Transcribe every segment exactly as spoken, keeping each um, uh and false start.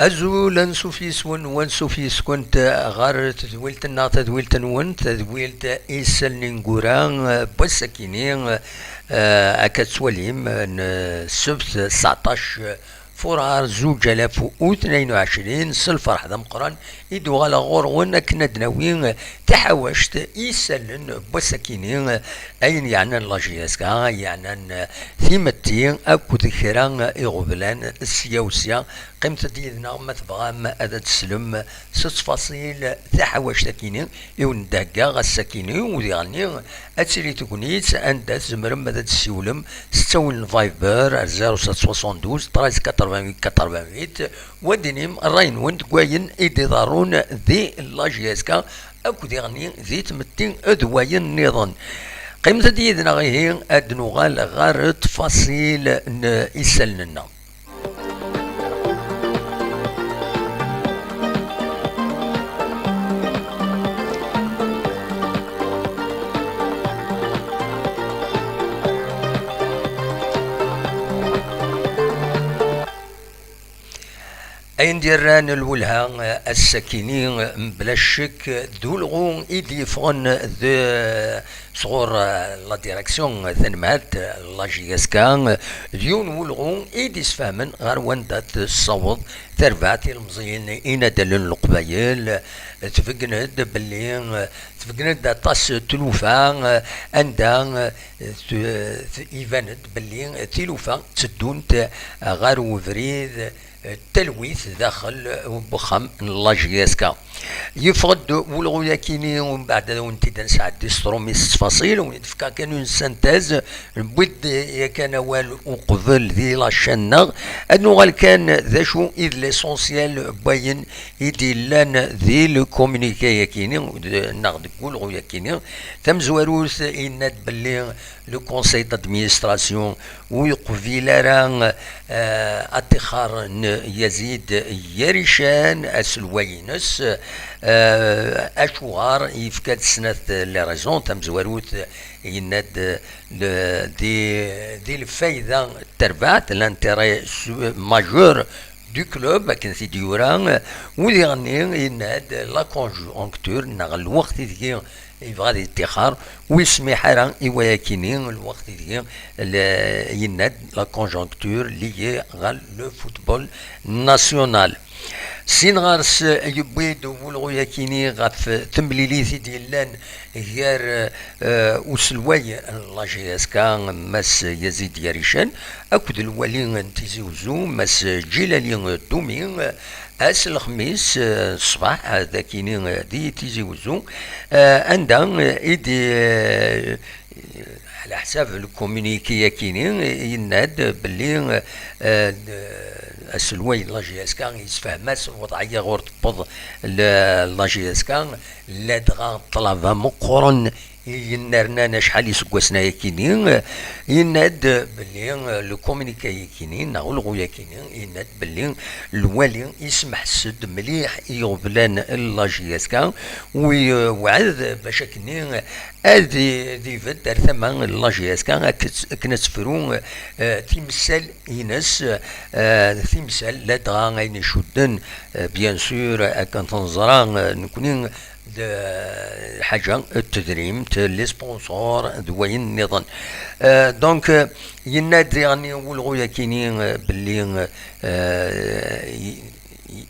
Azul, ansuf yis-wen, wansuf yis-kent ɣer tedwilt-nneɣ, tadwilt-nwen, tadwilt Isallen Ineggura, n wass-akini, eh, akka tettwalim, n ssebt, tseɛṭac furar zuǧ alaf u tnayen u ɛecrin, s lferḥ d ameqqran i d-uɣaleɣ ɣur-wen akken ad d-nawi taḥawact i isallen n wass-akini, ayen yeɛnan la J S K, yeɛnan timetti akked kra iɣeblan sya u sya. Qqimet-d yid-neɣ ma tebɣam ad d-teslem s ttfaṣil taḥawact-akini i wen-d-heggaɣ ass-akini, u diɣenni ad tili tegnit anda tzemrem ad d-tessiwlem s ttawil n Viber ar zéro sept soixante-douze treize quatre-vingt-huit quatre-vingt-huit, u ad d-tinim ṛṛay-nwen deg wayen i d-iḍerrun di la J S K, akked diɣenni di tmetti d wayen nniḍen. Qqimet-d yid-neɣ ihi ad d-nuɣal ɣer ttfaṣil n isallen-nneɣ. Ayen d-yerran lwelha, eh, ass-akini, eh, mebla ccek, d ulɣu i d-yeffɣen d, sɣur, eh, la direction, eh, tanemhalt, eh, la J S K, eh, d yiwen n ulɣu i d-isfehmen ɣer wanda tessaweḍ terbaɛt ilemẓiyen inaddalen n Leqbayel, eh, tbeggen-d belli, eh, tbeggen-d aṭas n tlufa, eh, anda, eh, t-, t-, iban-d belli tilufa tteddunt, eh, ɣer ubrid, eh, talwit daxel n uxxam n la J S K. Yeffeɣ-d ulɣu-yakini, umbeɛd ad awen-t-id-nesɛeddi s tṛumit s ttfaṣil, ad wen-d-fkeɣ kan une synthèse, newwi-d yakan awal uqbel di la chaîne-nneɣ, ad nuɣal kan d acu i d l'essentiel n wayen i d-yellan di le communiqué-yakini, d-, neɣ deg ulɣu-yakini. Tamezwarut, yenna-d belli le conseil d'administration ur yeqbil ara, eh, atixar n Yazid Yarican, aselway-ines, eh, acuɣer yefka-d snat les raisons. Tamezwarut, yenna-d le-, di, di lfayda n terbaɛt, l'intérêt su-, majeur du club, akken t-id-yura, u diɣenni yenna-d la conjoncture, neɣ lweqt ideg yebɣa ad yettixer, ur yesmiḥ ara i wayakini, lweqt ideg le-, yenna-d la conjoncture liée ɣer le football national. Sin ɣer-s yewwi-d ulɣu-yakini ɣef temlilit i d-yellan gar, eh, uselway n la J S K, Mass Yazid Yarican, akked lwali n Tizi Uzzu, Mass Ǧilali Dumi, ass n lexmis, eh, ṣṣbeḥ, eh, dakini, eh, di Tizi Uzzu, eh, anda, eh, i d, eh, ɛla ḥsab lkomuniki-yakini, yenna-d belli, eh, d-, aselway n la J S K yessefhem-as lweḍɛiyya ɣur tewweḍ l-, la J S K, ladɣa ṭṭlaba meqqren i yennernan acḥal iseggasen-ayakini, yenna-d belli lkomuniki-yakini neɣ ulɣu-yakini, yenna-d belli lwali yesmeḥs-d mliḥ i iɣeblan n la J S K, u yewɛed bac akkenni ad i-, ad ibedd ar tama n la J S K, ak-, akken ad tefru, eh, timsal-ines, eh, timsal ladɣa ayen icudden, eh, bien sûr, akken t-neẓra, eh, nekni d lḥaǧa n tedrimt, les sponsors d wayen nniḍen. Euh, donc, euh, yenna-d diɣen i ulɣu-yakini, euh, belli, euh, i-, i-,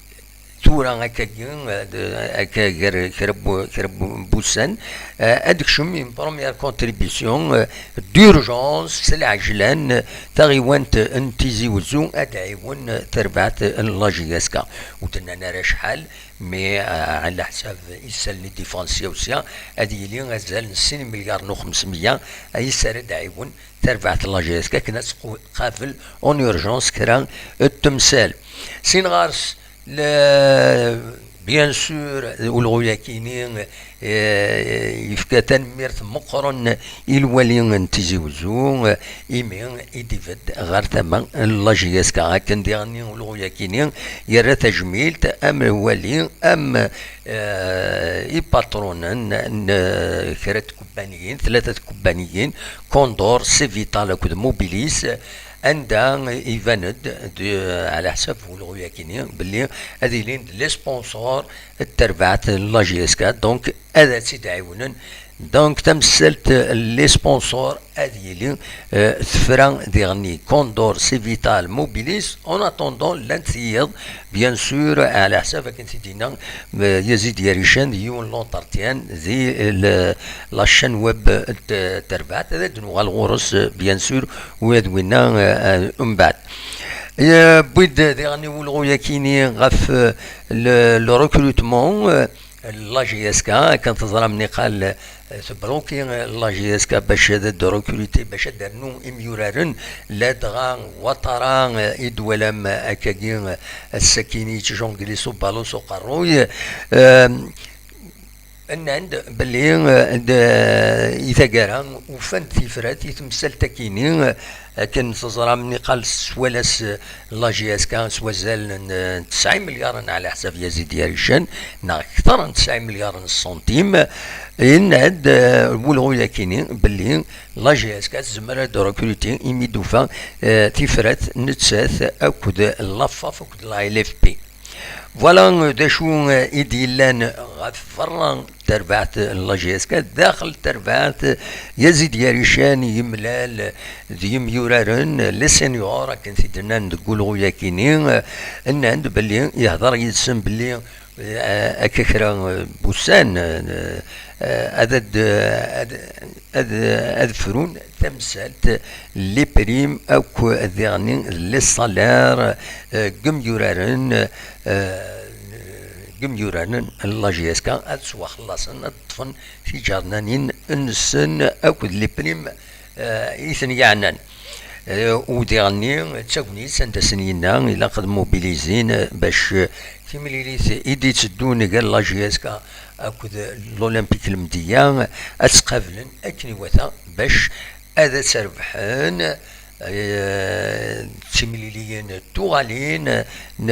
tura akkagi, euh, d-, akka gar kra n wu-, kra n wu-, n wussan, euh, ad d-tekcem une première contribution, euh, d'urgence, s lɛejlan, euh, taɣiwant n Tizi Wezzu ad tɛiwen, euh, tarbaɛt n la J S K. Ur d-nnan ara acḥal, mais, euh, ɛla ḥsab isallen i d-yeffɣen sya u sya, ad yili azal n sin imelyaren u xemsmeyya, ayyes ara d-ɛiwen tarbaɛt n la J S K akken ad tqu-, tqabel en urgence kra n temsal. Sin ɣer-s, le-, bien sûr, ulɣu-yakini, eh, yefka tanemmirt meqqren i lwali n Tizi Wezzu, eh, imi i d-ibedd ɣer tama n la J S K. Akken diɣen ulɣu-yakini yerra tajmilt am lwali, am, eh, ipaṭrunen n, eh, kra n tkubbaniyin, tlata tkubbaniyin, Condor, Cevital akked Mobilis, anda iban-d, ɛla ḥsab ulɣu-yakini, belli ad ilin d les sponsors n terbaɛt n la J S K, donc ad tt-id-ɛiwnen. Donc tamsalt n les sponsors ad yili, euh, tefra diɣenni Condor, Cevital, Mobilis. En attendant, llant tiyiḍ, bien sûr, ɛla ḥsab akken t-id-yenna, euh, Yazid Yarican, d yiwen l'entretien di, euh, le, la chaîne web n terbaɛt, ad d-nuɣal ɣur-s, euh, bien sûr, u ad winna, euh, euh, umbeɛd. Euh, wwid diɣenni ulɣu-yakini ɣef, euh, le, le recrutement, euh, la J S K, akken teẓram niqal, euh, tebruki, euh, la J S K bac ad d-recruter, bac ad d-ternu imyuraren, ladɣa Ouattara, euh, i d-twalam, euh, akkagi, euh, ass-akini yettjungli s ubalu s uqerruy. Euh, nnan-d belli, euh, d, i taggara ufan-d tifrat i temsalt-akini, euh, akken teẓram niqal s walas, euh, la J S K s wazal n, euh, tesɛa imelyaren ɛla ḥsab Yazid Yarican, neɣ kter n tesɛa imelyaren n ṣṣuntim. Yenna-d, euh, wulɣu-yakini belli la J S K tezmer ad d-recruter imi d-tufa, euh, tifrat nettat akked l'AFAF akked la L F P. Voilà, euh, d acu, euh, i d-yellan ɣef berra n terbaɛt n la J S K, daxel terbaɛt, Yazid Yarican yemlal d yimyuraren, les seniors, akken t-id-nnan deg ulɣu-yakini, euh, nnan-d belli yehder yid-sen belli, euh, akka kra, euh, n wussan, euh, euh, ad, ad, ad, ad, ad frun tamsalt, les primes akk diɣenni les salaires, euh, n yimyuraren, euh, n yimyuraren n la J S K, ad ttwaxellaṣen, ad ṭṭfen tiǧernanin-nsen akked les primes, euh, i ten-yeɛnan. Euh, u diɣenni d tagnit anda sen-yenna ilaq ad mobilizin, euh, bac, euh, timlilit i d-itteddun gar la J S K akked l'Olympique Lemdeyya ad tt-qablen akken iwata bac ad tt-rebḥen, euh, d timliliyin tuɣalin n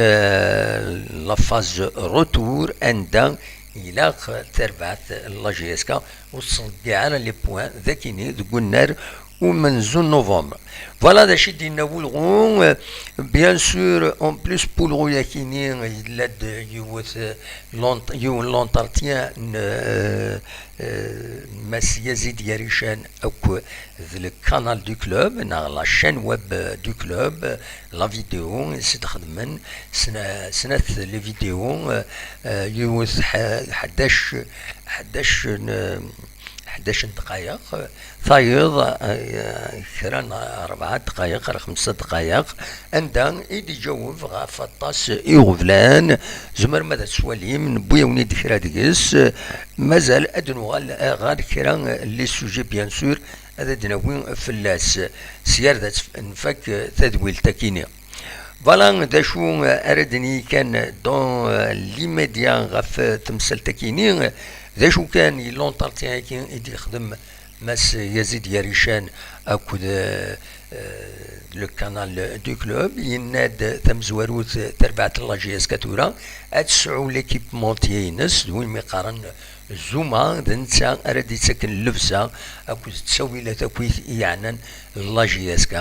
la phase retour, anda ilaq terbaɛt la J S K ur tettḍeyyiɛ ara les points d akini deg unnar umenzu n novembre. Voilà d acu i d-yenna wulɣu. Euh, bien sûr, en plus n wulɣu-yakini, yella-d yiwet, euh, l'ent-, yiwen l'entretien n, euh, euh, Mass Yazid Yarican akk d le canal du club, neɣ la chaîne web, euh, du club, la vidéo i s-d-xedmen, sna-, snat les vidéos, euh, euh, yiwet ḥ-, ḥdac, ḥdac n, ḥdac n ddqayeq, tayeḍ, euh, kra n rebɛa ddqayeq, ar xemsa ddqayeq, anda i d-iǧaweb ɣef aṭas iɣeblan. Tzemrem ad tt-twalim, newwi-awen-id kra deg-s. Mazal ad nuɣal ɣer kra n les sujets, bien sûr, ad d-nawi fell-as. Sya ar d ad nfak tadwilt-akini. Voilà d acu ara d-nini kan dans, euh, l'immédiat ɣef temsalt-akini. D acu kan, l'entretien-agi i d-yexdem Mass Yazid Yarican akked, euh, euh, le canal du club, yenna-d tamezwarut, terbaɛt n la J S K tura ad tesɛu l'équipementier-ines, d win mi qqaren Zuma, d netta ara d-yettaken llebsa akked ttawilat akkit i yeɛnan la J S K.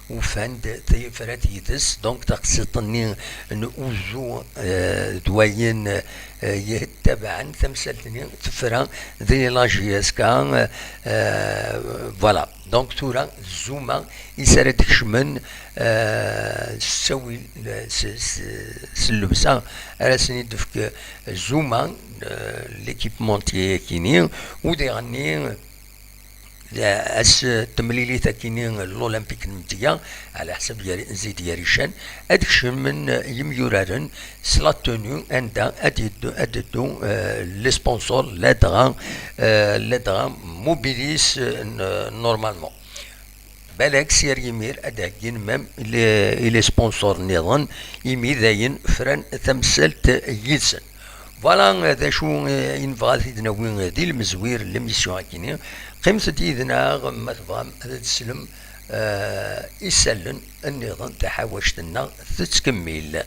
Ufan-d tifrat yid-s, donc taqsiṭ-nni n uzu, euh, d wayen, euh, yettabaɛen tamsalt-nni tefra di la J S K, euh, voilà. Donc tura Zuma i s ara d-kecmen, euh, s ttawil, s, s, s llebsa ara sen-id-tefk Zuma, euh, l'équipementier-akini, u diɣenni, d-, ass temlilit akini n l'Olympique n Medya, ɛla ḥsab Yar-, Zid Yarican, ad kecmen yimyuraren s la tenue anda ad yeddu, ad yeddu, euh, les sponsors, ladɣa, euh, ladɣa Mobilis, euh, n-, normalement. Balak s yar yimir ad d-heggin même les, i les sponsors nniḍen, imi dayen fran tamsalt yid-sen. Voilà, d acu, eh, i nebɣa ad t-id-nawi di lemzwir n l'émission-akini. Qqimet-d yid-neɣ ma tebɣam ad teslem, eh, isallen nniḍen, taḥawact-nneɣ tettkemmil.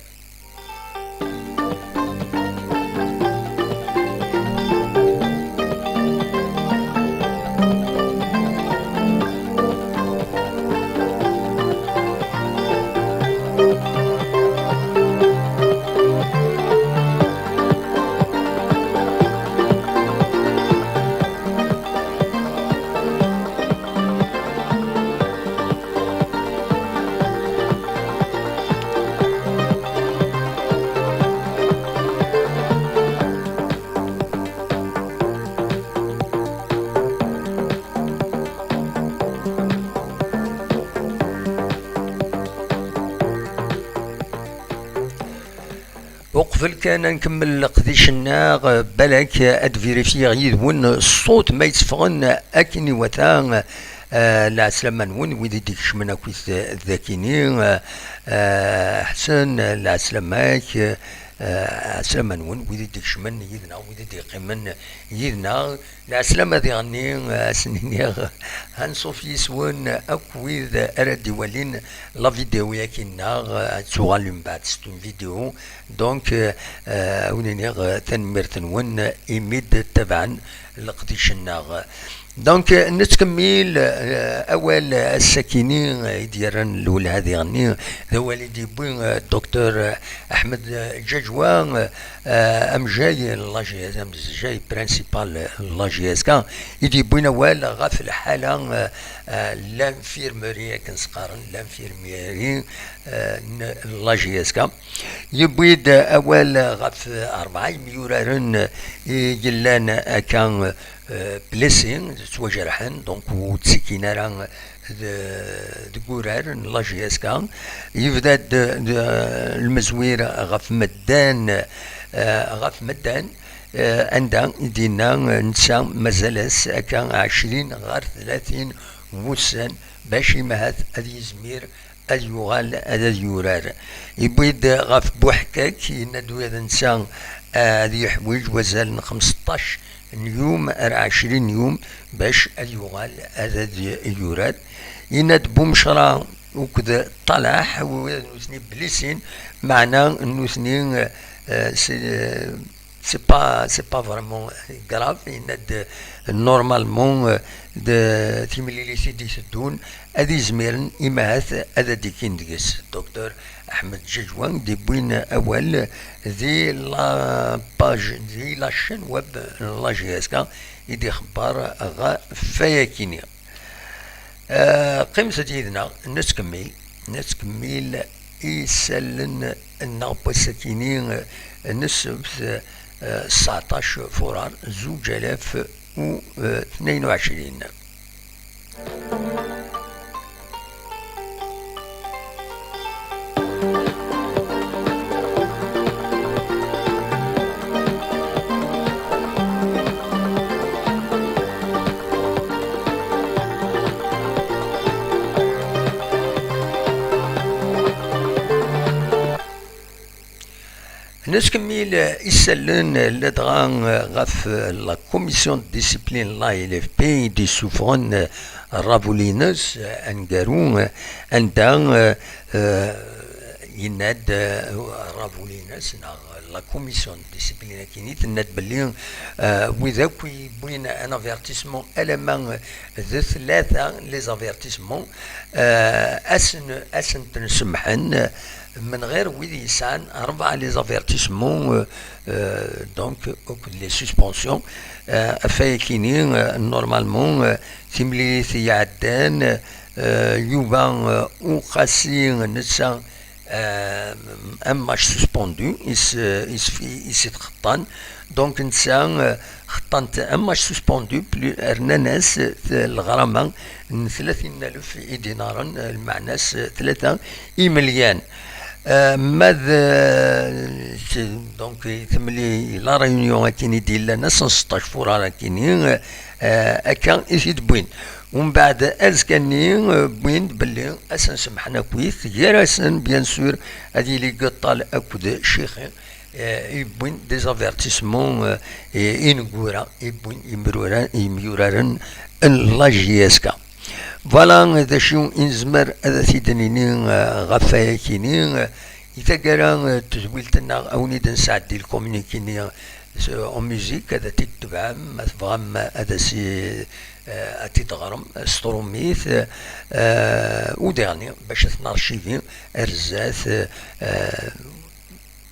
Qbel kan ad nkemmel leqdic-nneɣ, balak ad vérifier yid-wen ṣṣut ma yetteffɣen akken iwata. Eh, lɛeslama-nwen, wid i d-ikecmen akkit d akini, eh, eh, Ḥsen, lɛeslama-k, eh, ɛeslama-nwen, wid i d-ikecmen yid-neɣ, wid i d-yeqqimen yid-neɣ. Lɛeslama diɣenni, eh, ad sen-iniɣ, ansuf yis-wen akk wid ara d-iwalin la vidéo-yaki-nneɣ, eh, ad tuɣal mbeɛd s une vidéo. Donc, eh, eh, ad wen-iniɣ, eh, tanemmirt-nwen imi d-ttabaɛen leqdic-nneɣ. Donc, eh, nettkemmil, eh, awal ass-akini, eh, i d-yerran lwelha diɣenni, d awal i d-yewwi, eh, docteur Ahmed, eh, Djadjwa, eh, eh, amejjay n la J S K, amejjay principal n la J S K, i d-yewwin awal ɣef lḥala, eh, eh, l'infirmerie, akken s-qqaren, l'infirmerie, eh, n la J S K. Yewwi-d awal ɣef rebɛa yemyuraren i yellan akka, eh, blessés, ttwajerḥen, donc ur ttekkin ara d-, deg urar n la J S K. Yebda-d, d-, lmezwir ɣef medden, eh, ɣef medden, eh, anda i d-yenna, eh, netta mazal-as akka ɛecrin ɣer tlatin wussan bac imahat ad yizmir ad yuɣal ad, ad yurar. Yewwi-d ɣef Buḥkak, yenna-d ula d netta, eh, ad yeḥwiǧ wazal n xmesṭac n yum ar ɛecrin yum bac ad yuɣal ad, ad yurar. Yenna-d Bumecra akked Ṭalaḥ, ula d nutni blessés, meɛna nutni, eh, c'est, eh, c'est pas, c'est pas vraiment grave. Yenna-d, normalement, eh, d timlilit i d-iteddun ad izmiren imahat ad d-ikkin deg-s. Docteur Ahmed Djadjwa d-iwwin awal di la page, di la chaîne web n la J S K i d-ixebber ɣef wayakini. Eh, qqimet-d yid-neɣ, nettkemmil, nettkemmil isallen-nneɣ n wass-akini, eh, n ssebt, eh, tseɛṭac furar zuǧ alaf u tnayen u ɛecrin. Nettkemmil isallen ladɣa ɣef la commission de discipline n la L F P i d-issufɣen rrabul-ines aneggaru, anda, eh, yenna-d, eh, rrabul-ines neɣ la commission de discipline akini tenna-d belli, eh, wid akk yewwin un avertissement alamma d tlata les avertissements, eh, ad sen-, ad sen-ten-semḥen, eh, menɣir wid yesɛan rebɛa les avertissements, eh, eh, donc, akked les suspensions, eh, ɣef wayakini, eh, normalement, eh, timlilit iɛeddan, eh, Yuba, eh, Uqasi netta, eh, un match suspendu i s-, i s-, i s-, i s-itxeṭṭan. Donc, netta, eh, xeṭṭan-t un match suspendu, plus, rnan-as, eh, leɣrama n tlatin n alef idinaren, eh, lmeɛna-s, eh, tlata imelyan. Eh, ma d, eh, s-, donc, i temli, la Réunion akini d-yellan ass n seṭṭac furar akini, eh, akka i t-id-wwin. Umbeɛd azekka-nni, eh, wwin-d belli ad sen-semḥen akkit, gar-asen, bien sûr, ad yili Geṭṭal akked Cixi, eh, i yewwin des avertissements, eh, i, ineggura, i yewwin imrura-, imyuraren n la J S K. Voilà d acu i nezmer ad t-id-nini, eh, ɣef wayakini, eh, i taggara, eh, n tedwilt-nneɣ, ad wen-id-nesɛeddi lkumniki-nni, eh, en musique, ad t-id-tebɛem, ma tebɣam ad as-, eh, ad t-id-teɣrem s trumit, eh, u diɣenni, bac ad ten-archivi ar zdat, eh,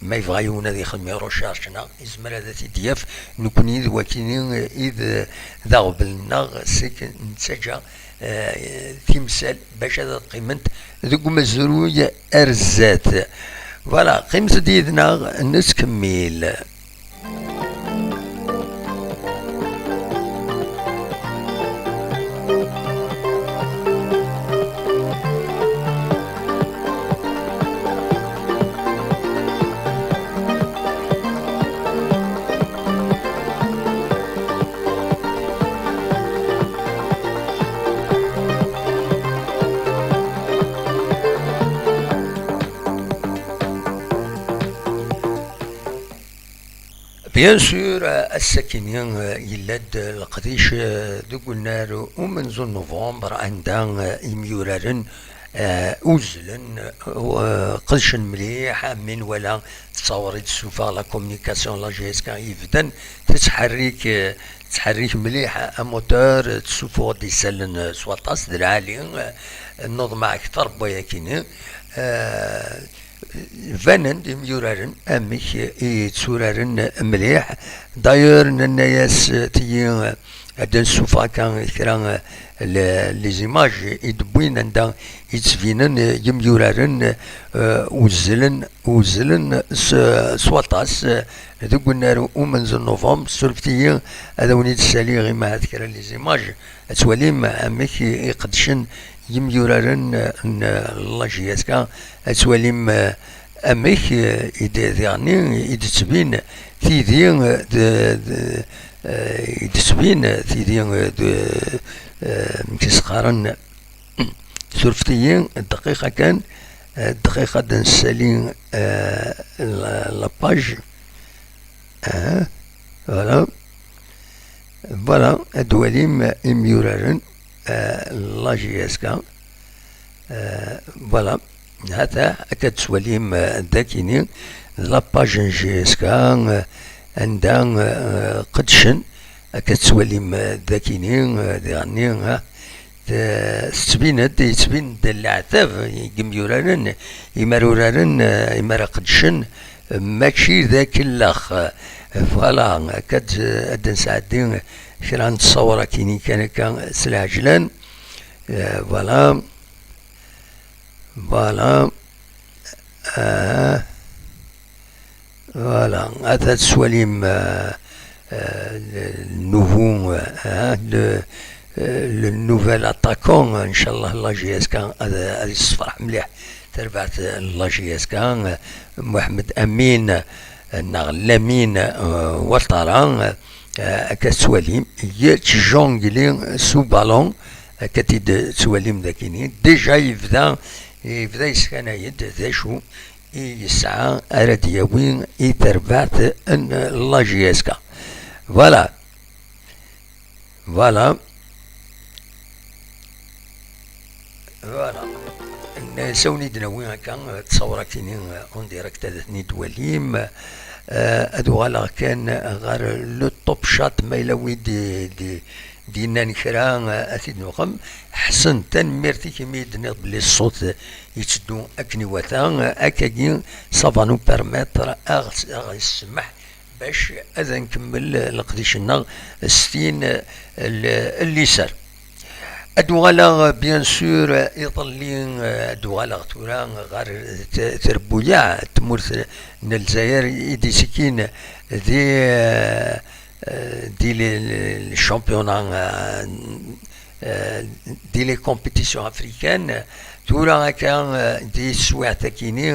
ma yebɣa yiwen ad ixdem i recherche-nneɣ, yezmer ad t-id-yaf. Nekkni d wakini i d, d aɣbel-nneɣ, seg nettaǧǧa, eh, timsal bac ad qqiment deg umezruy ar zdat. Voilà, qqimet-d yid-neɣ, nettkemmil. Bien sûr, ass-akini yella-d leqdic deg unnar umenzu n novembre, anda imyuraren uzzlen, qedcen mliḥ. Mi nwala tettaweḍ-d tsufaɣ la communication, la G S K yebdan tettḥerrik, tettḥerrik mliḥ amoteur, tessufuɣ-d isallen s waṭas d lɛali, nneḍma akter n wayakini. Banen-d imyuraren amek i tturaren mliḥ. D'ailleurs, nenna-yas tigi ad d-nessufeɣ akka kra les images i d-wwin anda i ttbinen yimyuraren uzzlen, uzzlen s waṭas deg unnar umenzu n novembre. Surfet-iyi ad awen-id-ssaliɣ imahat kra les images, ad twalim amek i qeddcen yimyuraren n la G S K, ad twalim amek i d-, diɣenni i d-tettbin tidi d-, d-, i d-tettbin tidi d-, amek i s-qqaren, surfet-iyi dqiqa kan, dqiqa ad nessali la, la page. Voilà. Voilà, ad twalim imyuraren, la G S K. Voilà, hata akka tettwalim dakini la page n G S K, anda qedcen, akka tettwalim dakini diɣenni. Tettbin-d, yettbin-d leɛtab deg imyuraren, imar uraren, imar qedcen, mačči d akellex. Voilà, akka ad, ad d-nesɛeddi kra n ttṣawra kini kan akka s lɛejlan. Voilà. Voilà. Voilà, ad tettwalim le nouveau, le, le nouvel attaquant, inchallah, la G S K ad, ad yessefreḥ mliḥ tarbaɛt n la G S K, Mohamed Amin neɣ Lamine Ouattara. Akka tettwalim yettjongli s uballon, akka t-id-tettwalim dakini. Déjà yebda, yebda yeskanay-d d acu i yesɛa ara d-yawi i terbaɛt n la G S K. Voilà. Voilà. Voilà. Sawen i d-nawi akka ttṣawra-kini en direct ad ten-id-twalim. Ad uɣaleɣ kan ɣer le top chat, ma yella wi d-, d-, d-yennan kra, ad t-id-nuɣem. Ḥsen, tanemmirt-ik imi i d-tenniḍ belli ṣṣut yetteddu akken iwata. Akkagi, ça va nous permettre, aɣ-, aɣ-, yessemmaḥ bac ad nkemmel leqdic-nneɣ s tin l-, n liser. Ad uɣaleɣ, bien sûr, iḍelli, ad uɣaleɣ tura ɣer t-, trebbuyaɛ n tmurt n Lezzayer i d-ittekkin di, di le, le, le championnat, eh, di les compétitions africaines. Tura akka, eh, di teswiɛt-akini,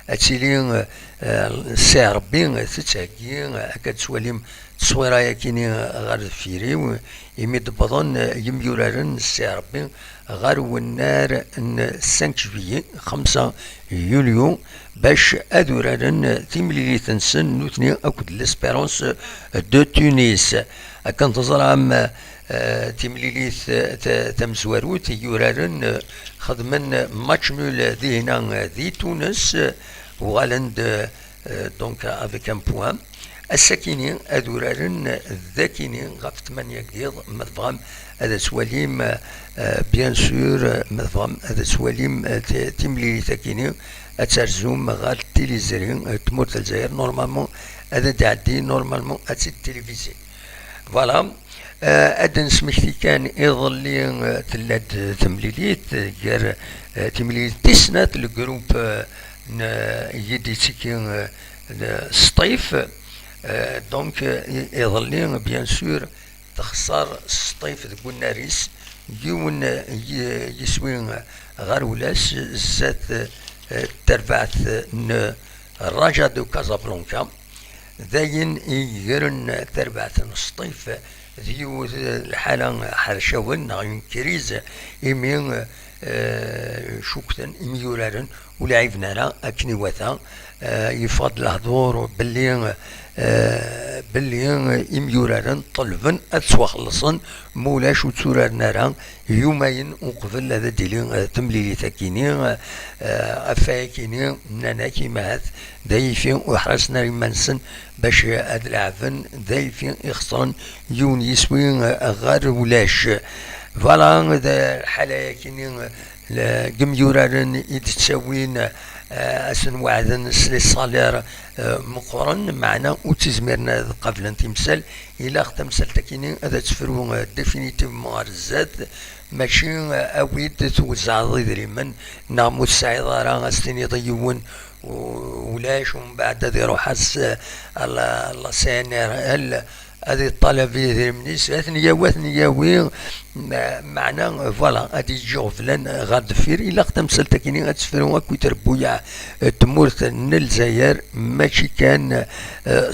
ad tili, eh, si Rebbi tettheggi, akka ad twalim tteswira-yakini ɣer deffir-iw, imi d-wwḍen, eh, yimyuraren n si Rebbi ɣer wennar n cinq juillet, xemsa yulyu, bac ad uraren timlilit-nsen nutni akked l'Espérance de Tunis. Akken teẓram, eh, timlilit, eh, ta-, tamezwarut i yuraren, eh, xedmen match nul dihina, eh, di Tunes, eh, uɣalen-d, eh, donc avec un point. Ass-akini ad uraren dakini ɣef tmanya deg yiḍ, ma tebɣam ad twalim, eh, bien sûr, eh, ma tebɣam ad twalim, eh, ti-, timlilit-akini, ad terzum ɣer tiliẓri, eh, tmurt n Lezzayer, normalement ad d-tɛeddi, normalement ad tt-id-tilivizin. Voilà. Eh, ad d-nesmekti kan iḍelli, eh, tella-d temlilit, eh, gar, eh, timlilit tis snat, le groupe, eh, n, eh, i d-ittekki, eh, n Sṭif. Eh, donc, eh, i-, iḍelli, bien sûr, texṣer Sṭif deg unnar-is, yiwen, eh, y-, yiswi, eh, ɣer ulac, zdat, eh, terbaɛt n Raja de Casablanca. D ayen i yegren tarbaɛt n Sṭif d yiwet lḥala ḥercawen neɣ une crise, imi, eh, cukten imyuraren ur lɛiben ara akken iwata. Eh, yeffeɣ-d lehdur belli, eh, belli imyuraren ṭelben ad ttwaxellṣen, ma ulac ur tturaren ara yumayen uqbel ad d-tili temlilit-akini, eh, afay-akini, nnan-ak imahat d ayfi ur ḥrasen ara iman-nsen bac ad leɛben, d ayfi ixesren yiwen yiswi, eh, ɣer ulac. Voilà, d lḥala-yakini, deg imyuraren i d-ttawin, eh, ad sen-weɛden s les salaires, eh, meqqren, meɛna ur ttizmiren ad qablen timsal. Ilaq tamsalt-akini ad tefru, eh, définitivement ɣer zdat, mačči, eh, awi-d twezɛeḍ idrimen, neɣ ma ur tesɛiḍ ara ad s-tiniḍ i yiwen, u-, ulac, umbeɛd ad iruḥ as, eh, la, la C N R L, ad iṭṭalab idrimen-is, ad ten-yawi, ad ten-yawi, me-, meɛna, voilà, ad yeǧǧ iɣeblan ɣer deffir. Ilaq tamsalt-akini ad tefru akk i trebbuyaɛ, eh, tmurt n Lezzayer, mačči kan, eh,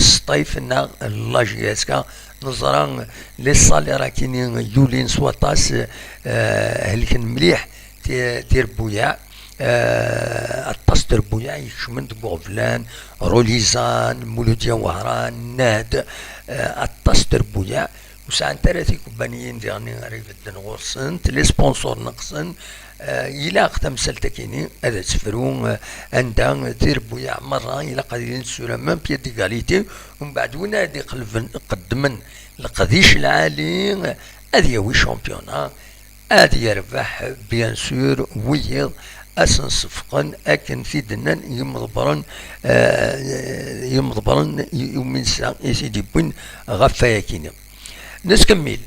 s Ṭṭayf neɣ la J S K. Neẓra les salaires-akini yulin s waṭas, eh, helken mliḥ ti-, tirebbuyaɛ, eh, aṭas n trebbuyaɛ ikecmen deg uɣeblan, Rulizan, Muludiya Wehran, Nad, eh, aṭas n trebbuyaɛ, ur sɛant ara tikubbaniyin diɣen ara ibedden ɣur-sent, les sponsors neqsen, eh, ilaq tamsalt-akini ad tefru, eh, anda tirebbuyaɛ merra ilaq ad ilint sur un même pied d'égalité, umbeɛd win ara d-iqelben, qeddmen leqdic lɛali, ad yawi championnat, ad yerbeḥ, bien sûr, wiyiḍ ad sen-sefqen akken t-id-nnan yimḍebbren, eh, yimḍebbren i, i uminsa i t-id-yewwin ɣef wayakini. Neskemmil.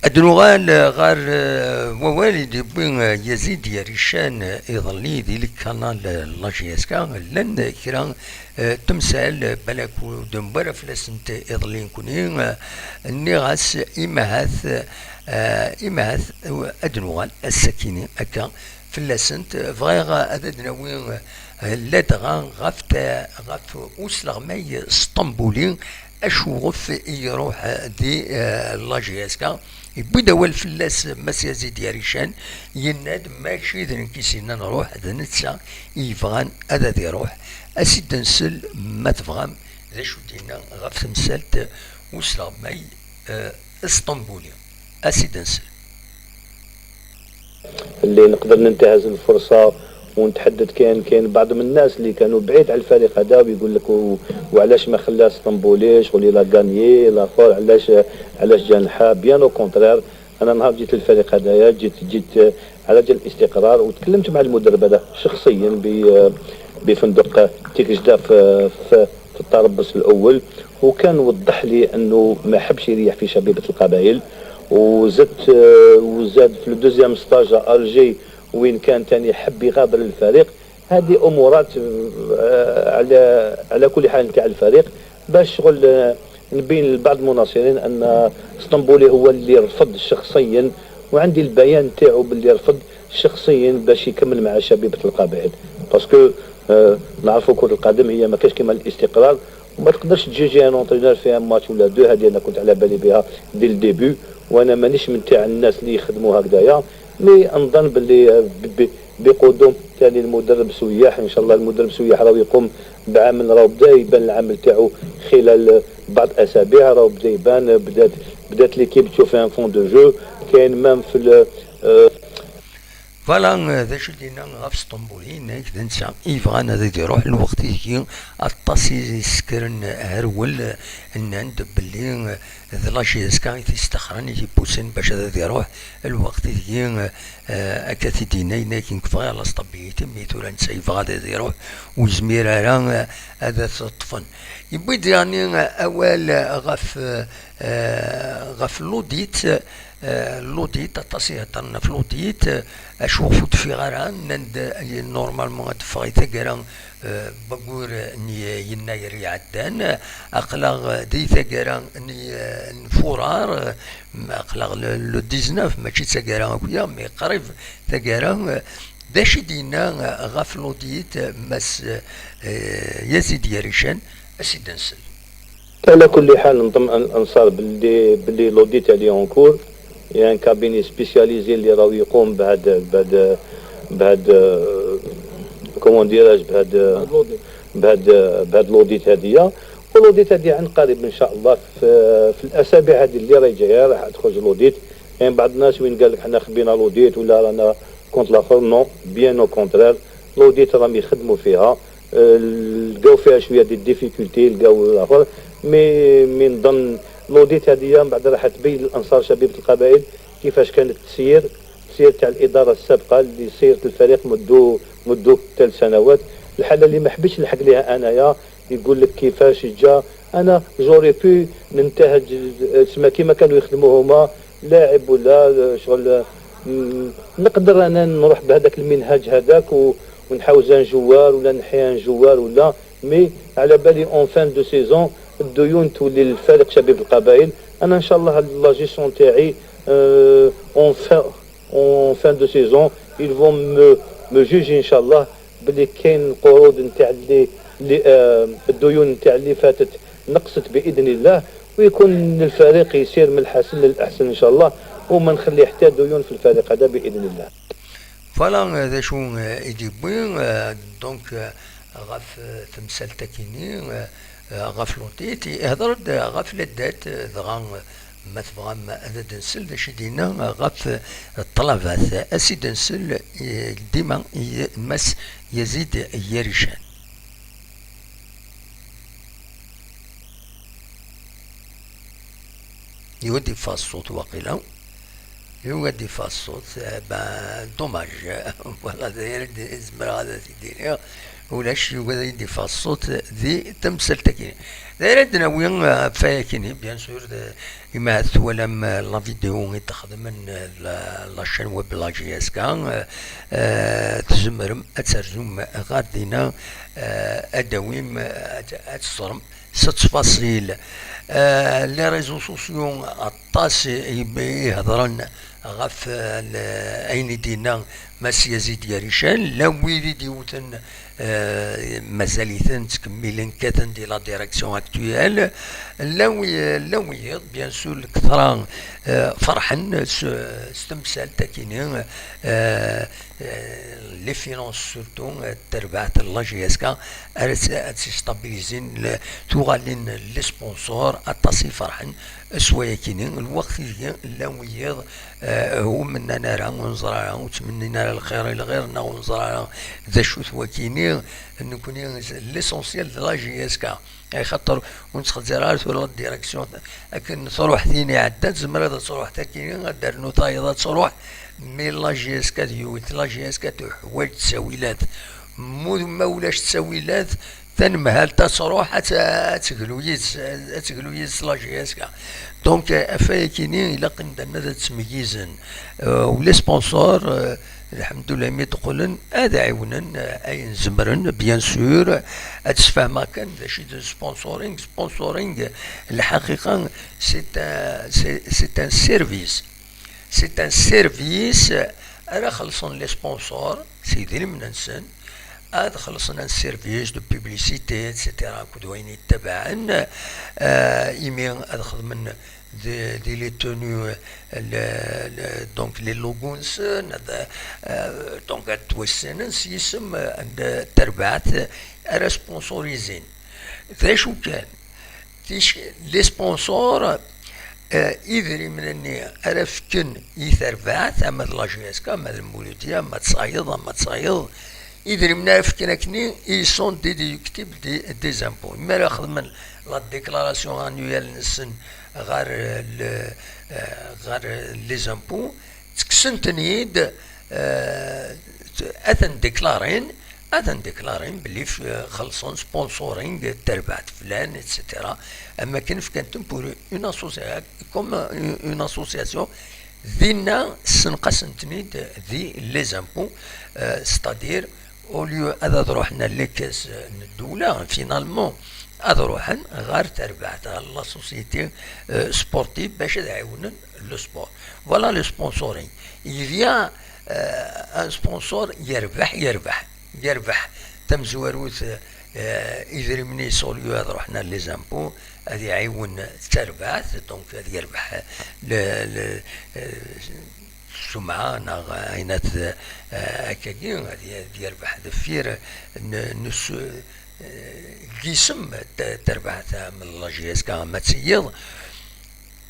Ad nuɣal ɣer, eh, wawal i d-yewwi, eh, Yazid Yarican, eh, iḍelli di lkanal, eh, la J S K. Llan kra, eh, temsal, eh, balak ur d-newwi ara fell-asent iḍelli nekni, eh, nniɣ-as imahat, eh, imahat, eh, ad nuɣal ass-akini akka fell-asent. Bɣiɣ ad d-nawi, eh, ladɣa ɣef ta-, ɣef usleɣmay Sṭembuli, acuɣef i iruḥ di, eh, la J S K. Yewwi-d awal fell-as Mass Yazid Yarican, yenna-d: "Mačči d nekk i s-yennan ruḥ, d netta i yebɣan ad, ad iruḥ." As-id-nsel, ma tebɣam, d acu d-yenna ɣef temsalt usleɣmay, eh, Sṭembuli. As-id-nsel. اللي نقدر ننتهز الفرصة ونتحدث، كاين، كاين بعض من الناس اللي كانوا بعيد على الفريق هذا ويقول لك: "و-، وعلاش ما خلاش اسطنبولي، شغل il a gagné، الاخر علاش، علاش جا نحا؟" Bien au contraire، انا نهار جيت للفريق هذايا جيت، جيت على جال الاستقرار، وتكلمت مع المدرب هذا شخصيا ب-، بفندق تيكجدا في، في، في الطرابلس الاول، وكان وضح لي انه ما حبش يريح في شبيبة القبائل. وزدت، آه، وزاد في le deuxième stage à Alger، وين كان تاني حب يغادر الفريق. هذه أمورات، آه، على، على كل حال نتاع الفريق، باش شغل، آه، نبين لبعض المناصرين أن اسطنبولي هو اللي رفض شخصيا، وعندي البيان تاعو باللي رفض شخصيا باش يكمل مع شبيبة القبائل. Parce que، آه، نعرفوا كرة القدم هي ما كاش كيما الاستقرار، وما تقدرش تجوجي un entraîneur في un match ولا deux. هذه انا كنت على بالي بها dès le début، وانا مانيش من تاع الناس اللي يخدموا هكذايا. Mais نظن باللي ب-، ب-، بقدوم تاني المدرب سياح، ان شاء الله المدرب سياح راهو يقوم بعمل، راهو بدا يبان العمل تاعو خلال بعض اسابيع، راهو بدا يبان، بدات، بدات l'équipe تشوف un fond de jeu. كاين même في ال-، آه، Voilà, d acu d-yenna ɣef Sṭembul, yenna-k d netta i yebɣan ad d-iruḥ lweqt ideg aṭas i isekren, herwel, nnan-d belli d la J S K i t-yestaxren, i t-ipusen bac ad d-iruḥ lweqt ideg, eh, akka t-id-yenna, yenna-k nekk bɣiɣ la stabilité, mi tura netta yebɣa ad d-iruḥ, ur yezmir ara, eh, ad t-ṭṭfen. Yewwi-d yeɛni awal ɣef, eh, ɣef l'audit, eh, l'audit, aṭas i heddren ɣef l'audit, eh, acu ur d-teffiɣ ara, nnan-d, eh, normalement ad d-teffeɣ i taggara, eh, n waggur n y-, yennayer iɛeddan, aql-aɣ di taggara n y-, n furar, eh, aql-aɣ le, le dix-neuf, mačči d taggara akya, mais qrib taggara, eh, d acu i d-yenna, eh, ɣef l'audit, eh, Mass, eh, Yazid Yarican, a s-id-nsel. على كل حال، نطمئن الأنصار باللي، باللي l'audit اللي en cours، il y a un cabinet spécialisé اللي راهو يقوم بهذا، بهذا، بهذا، comment dirais-je، بهذا، بهذا، بهذا l'audit هذه. و l'audit هذه عن قريب إن شاء الله، في، في الأسابيع هذه اللي راهي جاية راح تخرج l'audit. كاين بعض الناس وين قال لك: "حنا خبينا l'audit ولا رانا contre الآخر". Non، bien au contraire، l'audit راهم يخدموا فيها. آه، لقاو فيها شوية des difficultés، لقاو الآخر. Mais، mais نظن l'audit هذه من بعد راح تبين للأنصار شبيبة القبائل كيفاش كانت تسير، تسير تاع الإدارة السابقة اللي سيرت الفريق مدو، مدو ثلاث سنوات. الحالة اللي ما حبيتش نلحق ليها أنايا، يقول لك كيفاش جا. أنا j'aurais pu ننتهج، تسمى كيما كانوا يخدموا هما، لاعب ولا شغل، م-، نقدر أنا نروح بهذاك المنهج هذاك و-، ونحاوز un joueur ولا نحيا un joueur ولا، mais على بالي en fin de saison الديون تولي للفريق شبيب القبائل. أنا إن شاء الله هاد la gestion تاعي، آه، en fin، en fin de saison ils vont me، me juger إن شاء الله بلي كاين القروض نتاع اللي، اللي، آه، الديون نتاع اللي فاتت نقصت بإذن الله، ويكون الفريق يسير من الحسن للأحسن إن شاء الله، وما نخلي حتى ديون في الفريق هذا بإذن الله. Voilà, euh, d acu, euh, i d-yewwi, euh, donc, euh, ɣef, euh, temsalt-akini, euh, euh, ɣef l'audit, ihder-d ɣef la dette, euh, dɣa, euh, ma tebɣam ad d-nsel d acu i d-yenna ɣef, euh, ṭṭlabat. A s-id-nsel, euh, dima i Mass Yazid Yarican. Yugi ad d-iffeɣ ṣṣut waqila. Yugi ad d-iffeɣ ṣṣut, eh ben, dommage. Voilà, d ayen ara d-, zemreɣ ad t-id-iniɣ. Ulac, yugi ad d-iffeɣ ṣṣut di temsalt-agi. D ayen ara d-nawi, eh, ɣef wayagi-nni, bien sûr, d, imi ahat twalam, eh, la vidéo i d-xedmen, eh, la, la chaîne web la J S K, eh, eh, tzemrem ad terzum ɣer dinna, eh, ad d-tawim, eh, ad, ad teẓrem s ttfaṣil. Eh, les réseaux sociaux aṭas i, i, i hedren ɣef, eh, l-, ayen i d-yenna Mass Yazid Yarican, llan wid i d-yewten, eh, mazal-iten ttkemmilen kkaten di la direction actuelle, llan wi-, llan wiyiḍ, bien sûr, lketṛa, eh, ferḥen s, s temsalt akini, eh, eh, les finances surtout, eh, terbaɛt n la J S K, ara tt-, ad tt-stabilizin, le-, tuɣalin les sponsors, aṭas i ferḥen s wayakini, lweqt ideg llan wiyiḍ, eh, ur mennan ara, ur neẓra ara, ur ttmennin ara lxir i lɣir, neɣ ur neẓra ara d acu-t wakini, nekni l'essentiel de la J S K. Axaṭer ur nettxezzir ara tura la direction, akken truḥ tin iɛeddan, tezmer ad truḥ takini, ad d-ternu tayeḍ ad truḥ, mais la J S K d yiwet, la J S K tuḥwaǧ ttawilat. Mu-, ma ulac ttawilat, tanemhalt ad truḥ, ad t-, ad teglu yid-s, ad teglu yid-s la J S K. Donc, eh, ɣef wayakini, ilaq imdanen ad ttmeyyizen. Eh, u les sponsors, eh, lḥemdullah, mi d-qqlen, ad ɛiwnen, eh, ayen zemren, bien sûr, ad sfehmeɣ kan d acu i d sponsoring. Sponsoring, lḥaqiqa, c'est un, c'est, c'est un service. C'est un service, ara xellṣen les sponsors, s idrimen-nsen, ad xellṣen un service de publicité, et cetera, akked wayen yettabaɛen, eh, imi ad xedmen di, di les tenues, le, le, donc les logos-nsen, ad, eh, donc ad ttwassnen s yisem, eh, n terbaɛt ara sponsorizin. D acu kan, tic-, les sponsors, eh, idrimen-nni ara fken i terbaɛt, ama d la J S K, ama d lmuludya, ama d sayeḍ, ama d sayeḍ, idrimen ara fken akkenni, ils sont déductibles des, des impôts. Mi ara xedmen la déclaration annuelle-nsen ɣer, eh, le, eh, ɣer les impôts, ttekksen-ten-id, eh, ad ten-déclarin, ad ten-déclarin belli f-, xellṣen sponsoring, terbaɛt flan, et cetera. Am akken fkan-ten pour une association, comme une, une association, dinna ssenqasen-ten-id di les impôts, eh, c'est-à-dire, au lieu ad, ad ruḥen ar les caisses n ddula, finalement, ad ruḥen ɣer terbaɛt, ɣer la société, eh, sportive, bac ad ɛiwnen le sport. Voilà le sponsoring. Il y a, eh, un sponsor yerbeḥ, yerbeḥ, yerbeḥ. Tamezwarut, eh, idrimen-is, au lieu ad ruḥen ar les impôts, ad iɛiwen tarbaɛt, donc ad yerbeḥ le, le, eh, ssumɛa neɣ ayen at, eh, akkagi, ad y-, ad yerbeḥ deffir n, n s-, eh, n yisem, t-, terbaɛt am la J S K, am ad tiyiḍ.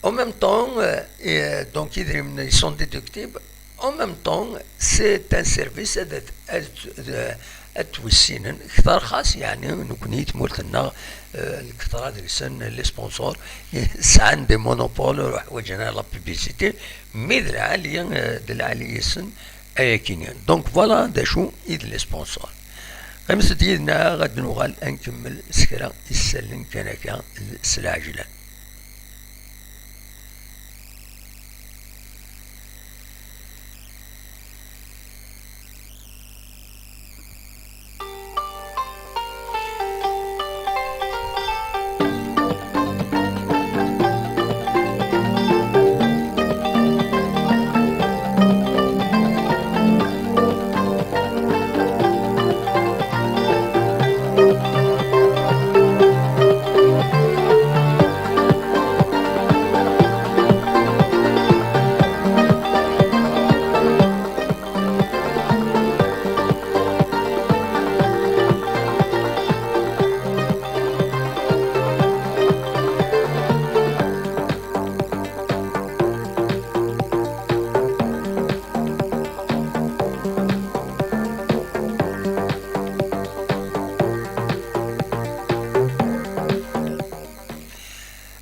En même temps, eh, eh, donc idrimen ils sont déductibles. En même temps, c'est un service ad, ad, ad, ad twissinen kter xas, yeɛni nekni tmurt-nneɣ, eh, lketṛa deg-sen les sponsors, eh, sɛan des monopoles, ur ḥwaǧen ara la publicité, mais d lɛali, eh, d lɛali yes-sen ayakini. Donc voilà d acu i d les sponsors. Qqimet-d yid-neɣ, ad nuɣal ad nkemmel s kra isallen kan akka s lɛejlan.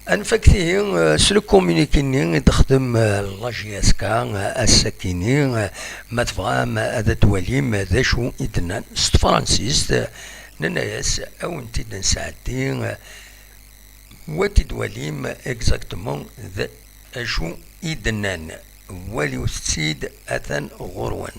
Ad nfak tihi, eh, s le communiqué-nni i d-texdem, eh, la J S K, eh, ass-akini, eh, ma tebɣam, eh, ad d-twalim, eh, d acu i d-nnan s tefransist, eh, nenna-yas, ad wen-t-id-nesɛeddi, eh, u ad t-id-twalim exactement d acu i d-nnan. Waliwet-tt-id, atan ɣur-wen.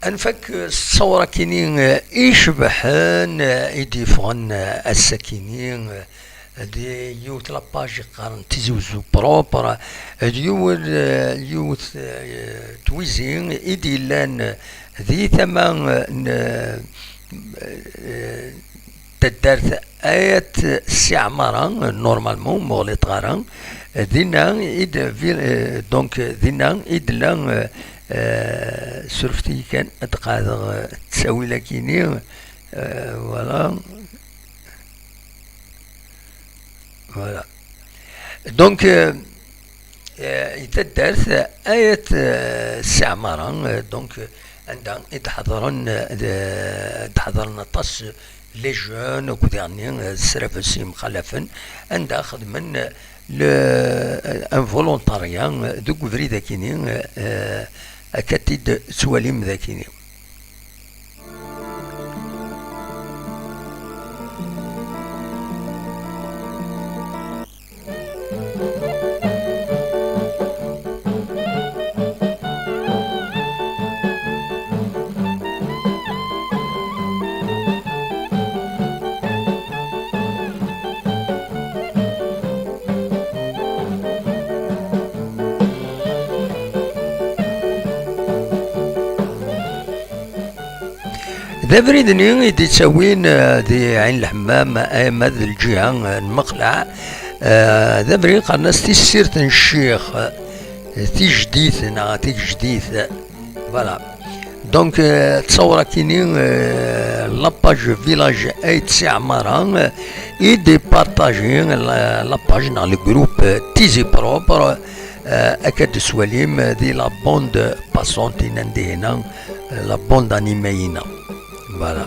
Nfak s ttawra-kini icebḥen i d-yeffɣen ass-akini, di yiwet la page yeqqaren Tizi Wezzu propre, d yiwen, yiwet, eh, twizi i d-yellan di tama n, eh, taddart Ayt Si Ɛmara, normalement, ur ɣliṭeɣ ara. Dinna i d-, vi-, eh, donc, dinna i d-, la, eh, eh, surfet-iyi kan, ad d-qeɛdeɣ, eh, ttawil-akini, eh, voilà. Voilà. Donc, euh, euh, i taddart Ayt, euh, Si Ɛmara, euh, donc, euh, anda i d-ḥeḍren, euh, d-, d-ḥeḍren aṭas les jeunes, akked yeɛni, euh, srafes yemxalafen, anda xedmen, euh, le, euh, un volontariat, euh, deg ubrid akini, euh, euh, akka t-id-tettwalim dakini. D abrid-nni i d-ittawin, eh, di Ɛin Lḥemmam, ama d lǧiha, eh, n Mexleɛ. Eh, d abrid qqaren-as tissirt n ccix, eh, tijdit neɣ tigejdit. Voilà. Donc, eh, ttawra-kini, eh, la page village Ayt Si Ɛmara, eh, i d-ipartaji la, la page neɣ le groupe, eh, Tizi Propre, eh, akka d-teswalim, eh, di la bande passante i nnan dihina, eh, la bande animée-ina. Voilà.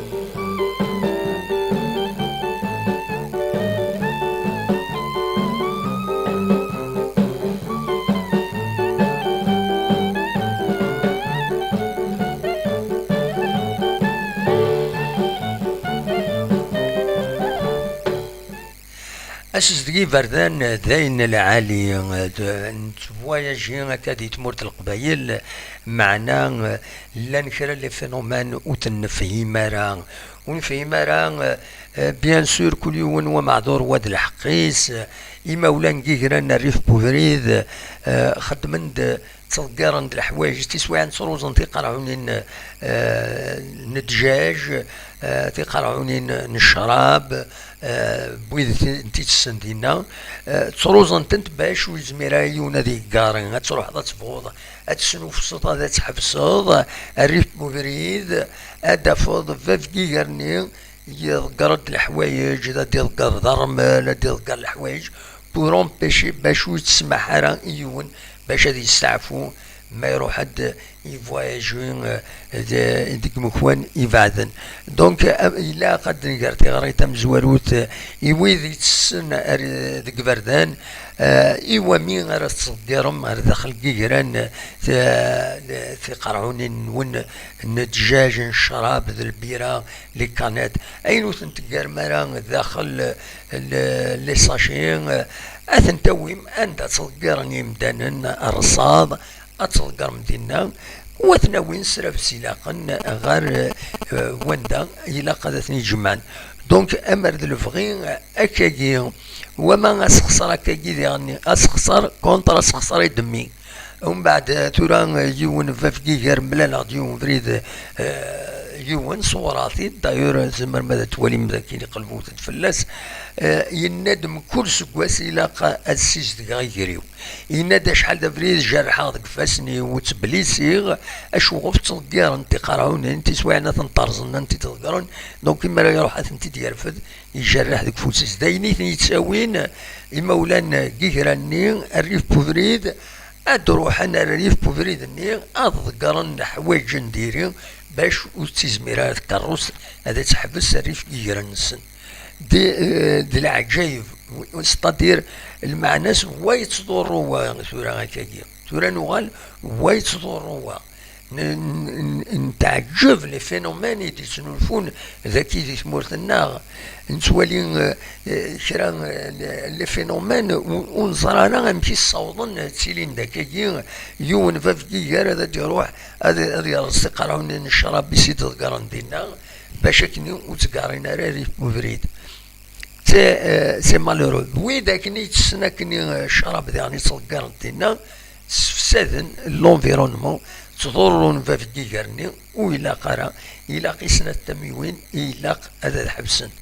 Asezdeg iberdan d ayen lɛali, d-, nettvoyaji akka di tmurt n Leqbayel, meɛna llan kra les phénomènes ur ten-nefhim ara, ur nefhim ara, eh, bien sûr, kul yiwen wa meɛdur wa d lḥeqq-is, imawlan n yigran rrif n ubrid, eh, xeddmen-d ttḍeggiren-d leḥwayeǧ, tiswiɛin ttruẓen tiqerɛunin, eh, n ddjaj, eh, tiqerɛunin n ccrab, eh, n wid ti-, n titessen dinna, eh, ttruẓen-tent bac ur yezmir ara yiwen ad yeggar, ad truḥeḍ ad tebɣuḍ, ad tesnufseḍ, ad tḥebseḍ, rrif n ubrid, ad d-tafeḍ bab n yiger-nni, iḍegger-d leḥwayeǧ, ad d-iḍegger d ṛṛmel, ad d-iḍegger leḥwayeǧ, pour empêcher, bac ur yettsemaḥ ara i yiwen, bac ad yesteɛfu ma iruḥ-d i voyage, eh, de-, deg imekwan ibeɛden. Donc, eh, ilaq ad d-nger tiɣri tamezwarut, eh, i wid yettessen ar, deg iberdan, eh, i wami ara tettḍeggirem ar daxel n yigran, eh, ti-, tiqerɛunin-nwen n ddjaj, n ccrab, d lbira, les canettes, ayen ur ten-teggarem ara daxel, le-, les sachets, ad ten-tawim anda ttḍeggiren yimdanen rrṣaḍ, ad tḍeggrem dinna, u ad ten-awin s rrabes ilaqen ɣer, eh, wanda ilaq ad ten-id-jemɛen. Donc, amer d lebɣi akkagi, wama asexṣar akkagi diɣen, asexṣar contre asexṣar i d-mmi. Umbeɛd, eh, tura, eh, yiwen bab n yiger, mlaleɣ-d yiwen ubrid, eh, yiwen, ṣewwreɣ-t-id, d'ailleurs, eh, tzemrem ad twalim dagi, iqelleb-d fell-as. Eh, yenna-d, mkul seggas ilaq ad ssizedgeɣ iger-iw. Yenna-d, acḥal d abrid jerrḥeɣ deg ifassen-iw, ttblisiɣ, acuɣef ttḍeggiren tiqerɛunin, tiswiɛin ad tent-rẓen, ad tent-id-ḍeggren, donc, imi ara iruḥ ad tent-id-yerfed, ijerreḥ deg ufus-is. D ayen i ten-yettawin imawlan n yigran-nni, rrif n ubrid, ad d-ruḥen ar rrif n ubrid-nni, ad ḍeggren leḥwayeǧ n diri, bac ur ttizmir ara tkerrust ad teḥbes rrif n yiger-nsen. D, eh, d leɛǧayeb, c'est-à-dire, lmeɛna-s, wa yettḍurru wa tura akkagi. Tura nuɣal, wa yettḍurru wa. n- n- n- nteɛǧeb les phénomènes i d-yettnulfun dagi di tmurt-nneɣ. Nettwali eh, eh, kra eh, les phénomènes ur ur neẓri ara amek i ssawḍen ad ttilin dakagi. Yiwen bab n yiger ad d-iruḥ ad ad yerẓ tiqerɛunin n ccrab i s-id-ḍeggren dinna, bac akken ur ttgarin ara rrif n ubrid. C'est eh, c'est malheureux. Wid akken i ttessen akken eh, ccrab diɣen i ttḍeggren dinna, ssefsaden l'environnement, ttḍurrun bab n yiger-nni, ur ilaq ara. Ilaq i snat tamiwin i ilaq ad ad ḥebsent.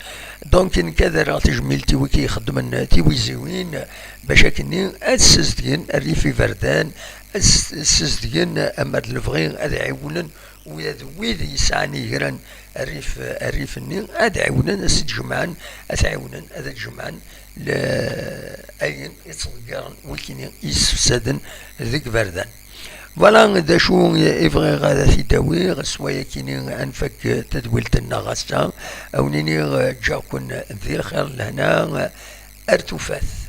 Donc nekk ad rreɣ tajmilt i wiki ixeddmen tiwiziwin, bac akken ad ssizedgen rrif iberdan, ad ssizedgen ama d lebɣi ad ɛiwnen ula d wid yesɛan igran rrif rrif-nni, ad ɛiwnen ad s-d-jemɛen, ad t-ɛiwnen ad d-jemɛen ayen i ttḍeggaren wikini i yessefsaden deg iberdan. Voilà d acu i bɣiɣ ad t-id-awiɣ s wayakini. Ad nfak tadwilt-nneɣ ass-a, ad wen-iniɣ ǧǧiɣ-ken di lxir lehna, ar tufat.